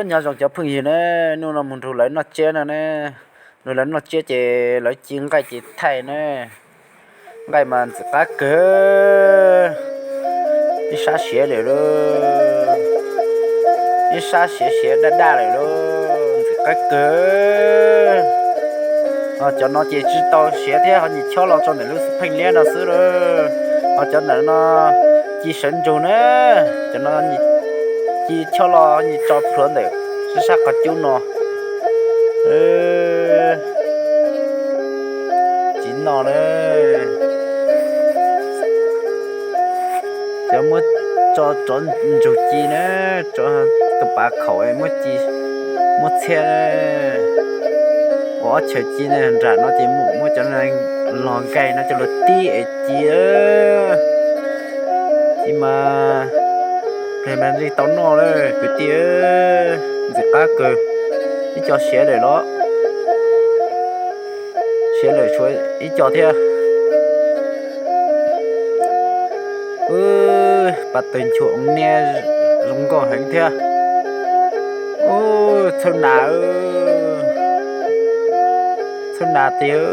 Nyob zoo cov phooj ywg na, hnub no mus nrug lawv noj tsiab no na, nrug lawv noj tsiab ces lawv ci nqaij ces thaij na. Nqaij mas ntxim qab kawg, ib sab siav lawm lauj, ib sab siav siav daj daj lawm lauj, ntxim qab kawg. Ho cov no ces tsis tau siav thiab, ho nyuam chob los tso ntawm lub xub pheej liab no xwb lauj. Ho cov ntawm no ci sawv ntsug na, cov no ci chob los nyuam tso plhuav ntawm sab sab qhov cub no. Tsis noj na, cov muab tso rov ntsug ci na, rov tus pav khaum muab ci, muab txhiab ua ob chaw ci na, nram no ces mus muab cov log nkaig no coj los tib es ci. Ci mas pleg mas li tau noj lawm kwv tij, ntxim qab kawg. Ib co siav lawm los, siav lawm tshuav ib co thiab. Pab tawg nchuav oo niab zoo nkauj heev thiab. Txhawb nas, txhawb nas tiag.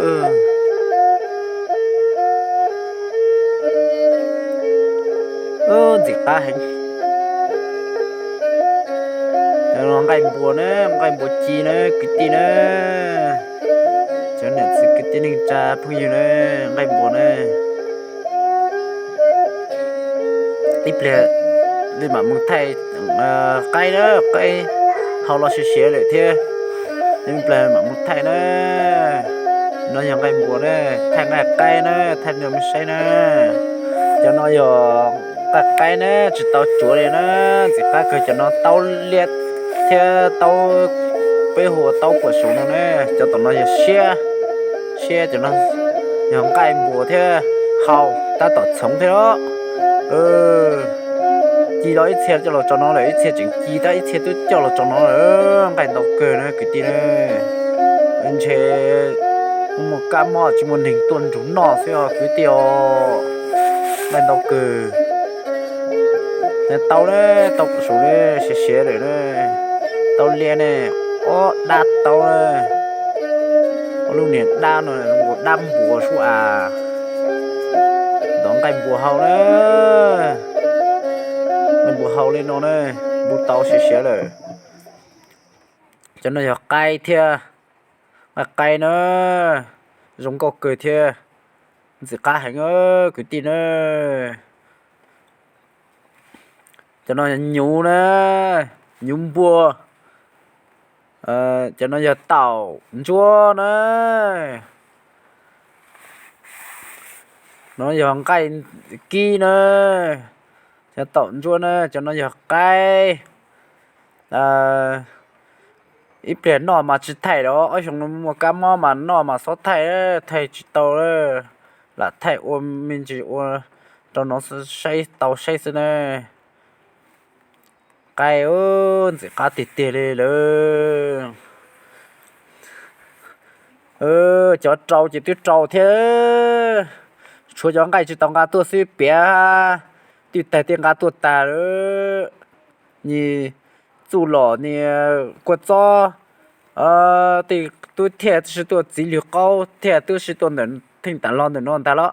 Ntxim qab heev. Nqaij npuas na, nqaij npuas ci na kwv tij na, cov niam txiv kwv tij neej tsa phooj ywg na, nqaij npuas na. Ib pliag li mam mus thaij qaib na, qaib hau los siav siav lawm thiab, ib pliag mam mus thaij na. No yog nqaij npuas na, thaij nqaij qaib na, thaij rau nej saib na. Cov no yog nqaij qaib na, tsis tau tsuav li na, ntxim qab kawg. Cov no taub liab thiab taub, peb hu ua taub puas suv no na. Cov tom no yog siab, siab, cov no yog nqaij npuas thiab hau, tab tom txhoov thiab os. Ci los ib txhia coj los tso no lawm, ib txhia tseem ci tab ib txhia twb coj los tso no lawm. Nqaij ntau kawg na kwv tij na. Ntshe muaj kab mob tsis muaj neeg tuaj nrug noj xwb os kwv tij os. Nqaij ntau kawg. Taub na, taub puas suv na, siav siav lawm na. Taub liab ne, ob dab taub na. Ob lub niag dab no, dab npuas sub as. Ntov nqaij npuas hau na, nqaij npuas hau li no na, npuas tau siav siav lawm. Cov no yog qaib thiab, nqaij qaib na, zoo nkauj kawg thiab, ntxim qab heev kwv tij na. Cov no yog nyuv na, nyuv npua. Cov no yog taum ntsuab na. No yog nqaij kib na. Cov taum ntsuab na, cov no yog qaib. Ib pliag noj mas tsis thaij lawm, ob xyoo no muaj kab mob mas noj mas xob thaij, thaij tsis tau lawm. Lam thaij ua me ntsis ua rau no saib tau saib xwb na. Qaib, ntxim qab tiag tiag li lawm. Cov rau ces twb rau thiab, tshuav cov nqaij tsis tau nqa tuaj xwb piav, twb tag tej nqa tuaj tag lawm. Ni txuj lom ni kua txob, tej tub thiaj twb sib tuaj txiv lwg qaub thiaj twb sib tuaj ntawm theej tas lo ntawm no ntag los.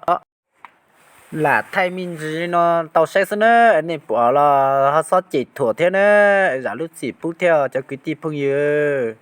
Lam thaij me ntsis no tau saib xwb na, nej pom los ho txhob cem thuam thiab na, zam lub txim pub thiab cov kwv tij phooj ywg.